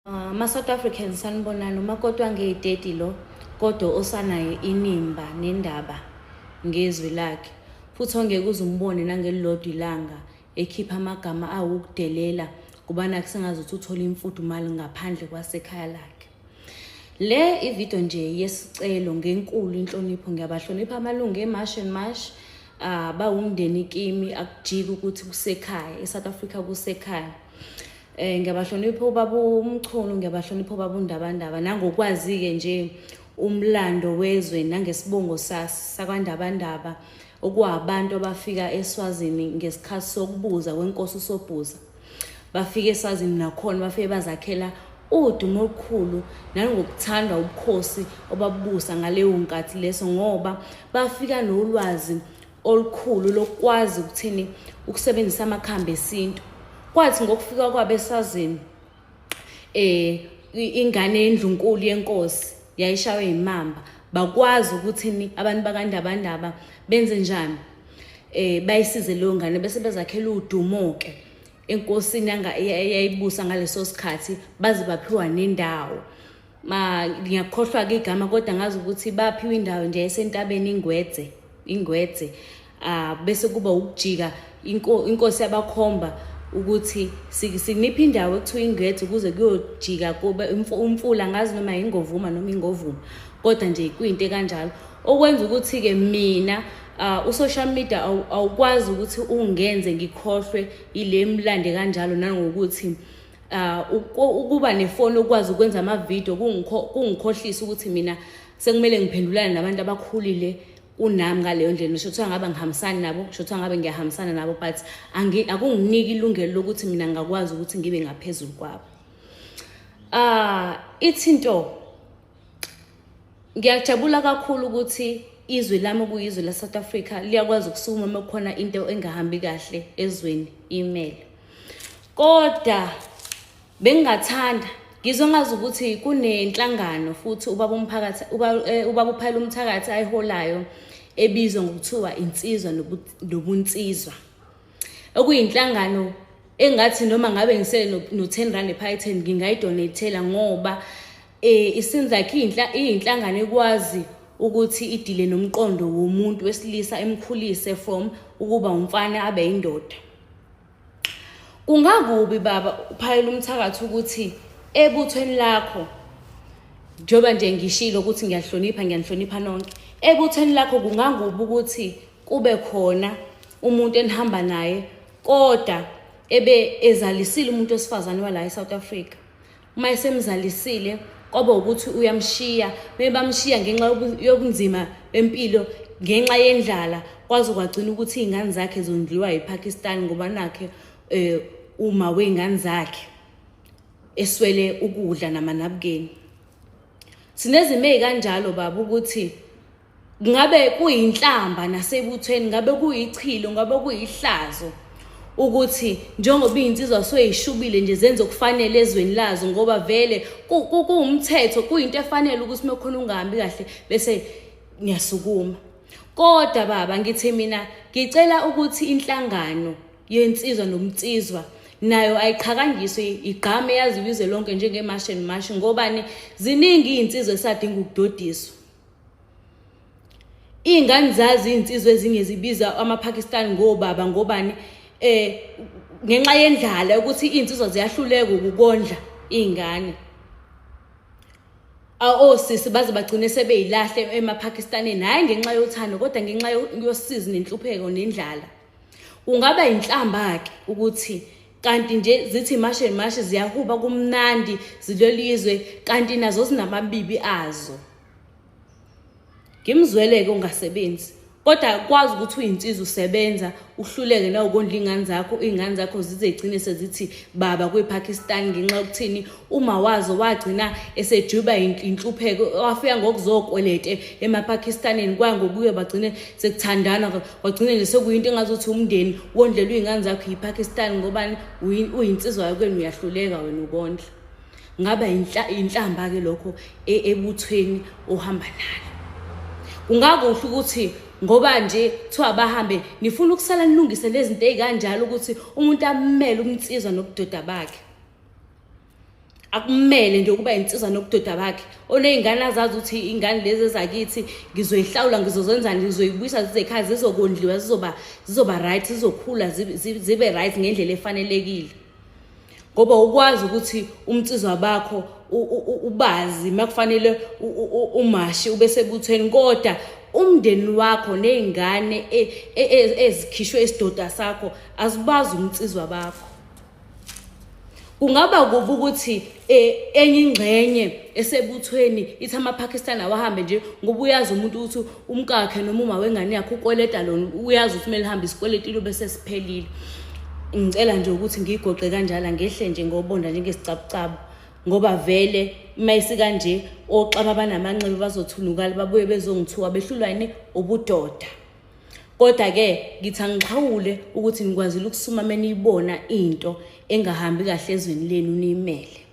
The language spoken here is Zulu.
Ama-South Africans sanibonani, umakoti wangeyi-30 lo kodwa osanayo inimba nendaba ngezwi lakhe futhi ongeke uze umbone nangelilodwa ilanga ekhipha amagama awukudelela kuba nakho sengazuthi uthola imfudumalo ngaphandle kwasekhaya lakhe. Le ividiyo nje yesicelo ngenkulu inhlonipho, ngiyabahlonipha amalungu e-March and March, bawumndeni kimi, akujiki ukuthi kusekhaya, e-South Africa kusekhaya. Ngiyabahlonipha ubaba uMchunu, ngiyabahlonipha ubaba uNdabandaba, nangokwazi-ke nje umlando wezwe nangesibongo sakwaNdabandaba, okuwabantu abafika eSwazini ngesikhathi sokubuza kwenkosi uSobhuza. Bafike eSwazini nakhona bafike bazakhela udumo olukhulu nangokuthandwa ubukhosi obabubusa ngaleyo nkathi leso, ngoba bafika nolwazi olukhulu lokwazi ukuthini ukusebenzisa amakhambi esintu. Kwathi ngokufika kwabo eSwazini ingane yendlunkulu yenkosi yayishaywe imamba, bakwazi ukuthi abantu bakaNdabandaba benze njani, bayisize leyo ngane bese bezakhela udumo ke enkosini eyayibusa ngaleso sikhathi, baze baphiwa nendawo. Ma ngiyakhohlwa ke igama, kodwa ngazi ukuthi baphiwa indawo nje esentabeni iNgwedze, iNgwedze. Bese kuba ukujika inkosi yabakhomba ukuthi siniphi indawo ekuthiwa iNgwedze ukuze kuyojika kube umfula, ngazi noma ingovuma noma ingovuma, kodwa nje kuyinto kanjalo. Okwenza ukuthi ke mina u-social media awukwazi ukuthi ungenze ngikhohlwe ile mlande kanjalo, nanokuthi ukuba nefoni okwazi ukwenza amavidiyo kungikhohlisa ukuthi mina sekumele ngiphendulane nabantu abakhulile kunami ngaleyo ndlela. Ngisho kuthiwa ngabe ngihambisani nabo, ngisho kuthiwa ngabe ngiyahambisana nabo, but akunginiki ilungelo lokuthi mina ngingakwazi ukuthi ngibe ngaphezulu kwabo. Ithi into, ngiyajabula kakhulu ukuthi izwe lami kuyizwe la South Africa liyakwazi ukusukuma uma kukhona into engahambi kahle ezweni imele. Kodwa bengingathanda ngizwe ngazi ukuthi kunenhlangano futhi ubaba umphakathi ubaba uPhayela umthakathi ayiholayo ebizwa ngokuthiwa insizwa nobunsizwa, okuyinhlangano engathi noma ngabe ngisele no-10 rand ephaketheni ngingayidonethela, ngoba it seems like iyinhlangano ekwazi ukuthi idile nomqondo womuntu wesilisa, emkhulise from ukuba umfana abe indoda. Kungakubi baba uPhayela umthakathi ukuthi ebuthweni lakho, njengoba nje ngishilo ukuthi ngiyahlonipha, ngiyanihlonipha nonke, ebuthweni lakho kungangubi ukuthi kube khona umuntu enihamba naye kodwa ebe ezalisile umuntu wesifazane wala eSouth Africa. Uma esemzalisile kwaba ukuthi uyamshiya, bebamshiya ngenxa yobunzima bempilo, ngenxa yendlala, kwaze kwagcina ukuthi iy'ngane zakhe zondliwa yiPakistan ngoba nakhe uma wey'ngane zakhe eswele ukudla namanabukeni. Sinezimo ey'kanjalo baba ukuthi ngabe kuyinhlamba nasebuthweni, ngabe kuyichilo, ngabe kuyihlazo ukuthi njengoba iy'nsizwa soyishubile nje zenze okufanele ezweni lazo, ngoba vele kuwumthetho, kuyinto efanele ukuthi uma khona ungahambi kahle bese ngiyasukuma. Kodwa baba ngithi mina ngicela ukuthi inhlangano yensizwa nomnsizwa nayo ayiqhakangiswe, igqame yaziwe izwe lonke njenge-March and March, ngobani ziningi iy'nsizwa esadinga ukudodiswa. Iy'ngane zazi iy'nsizwa ezinye zibiza amaPakistan ngobaba, ngobani ngenxa yendlala ukuthi iy'nsizwa ziyahluleka ukukondla iy'ngane. Osisi baze bagcine sebeyilahle emaPakistanini, hhayi ngenxa yothando kodwa ngenxa yosizi nenhlupheko nendlala. Kungaba inhlamba-ke ukuthi kanti nje zithi mashe mashe ziyahuba kumnandi zilwelizwe, kanti nazo zinamabibi azo. Ngimzwele-ke ungasebenzi, kodwa kwazi ukuthi uyinsizwa usebenza uhluleke na ukondla iy'ngane zakho, iy'ngane zakho zize igcine sezithi baba kwiPakistan ngenxa yokuthini uma wazo wagcina esejuba inhlupheko, wafika ngokuzokwelete emaPakistanini, kwangokuye bagcine sekuthandana, kwagcine nje sekuyinto engazuthi umndeni wondlelwa iy'ngane zakho yiPakistan ngobani uyinsizwa yakwenu uyahluleka wena ukondla. Ngaba inhlamba-ke lokho ebuthweni ohamba nalo. Kungakuhle ukuthi ngoba nje kuthiwa bahambe nifuna ukusala nilungise lezi zinto ey'kanjalo ukuthi umuntu amele umnsizwa nobudoda bakhe. Akumele nje ukuba insizwa nobudoda bakhe oney'ngane azazi ukuthi iy'ngane lezi ezakithi ngizoyihlawula, ngizozenzani, ngizoyibuyisa zize ekhaya, zizokondliwa, zizoba right, zizokhula zibe right ngendlela efanelekile. Ngoba ukwazi ukuthi umnsizwa bakho ubazi makufanele umashi ube sebuthweni, kodwa umndeni wakho ney'ngane ezikhishwe isidoda sakho azibazi umnsizwa bakho. Kungaba kubi ukuthi enye ingxenye esebuthweni ithi amaPakistan awahambe nje, ngoba uyazi umuntu ukuthi umkakhe noma uma wengane yakhe ukweleta lona, uyazi ukuthi kumele hambe isikweletile bese siphelile. Ngicela nje ukuthi ngiyigoqe kanjalo, ngehle nje ngobonda njengesicabucabu, ngoba vele uma isikanje oxaba banamanxeba bazothunukala babuye bezongithuka behlulwa yini ubudoda. Kodwa-ke ngithi angixhawule ukuthi nikwazile ukusuma uma niyibona into engahambi kahle ezweni lenu niyimele.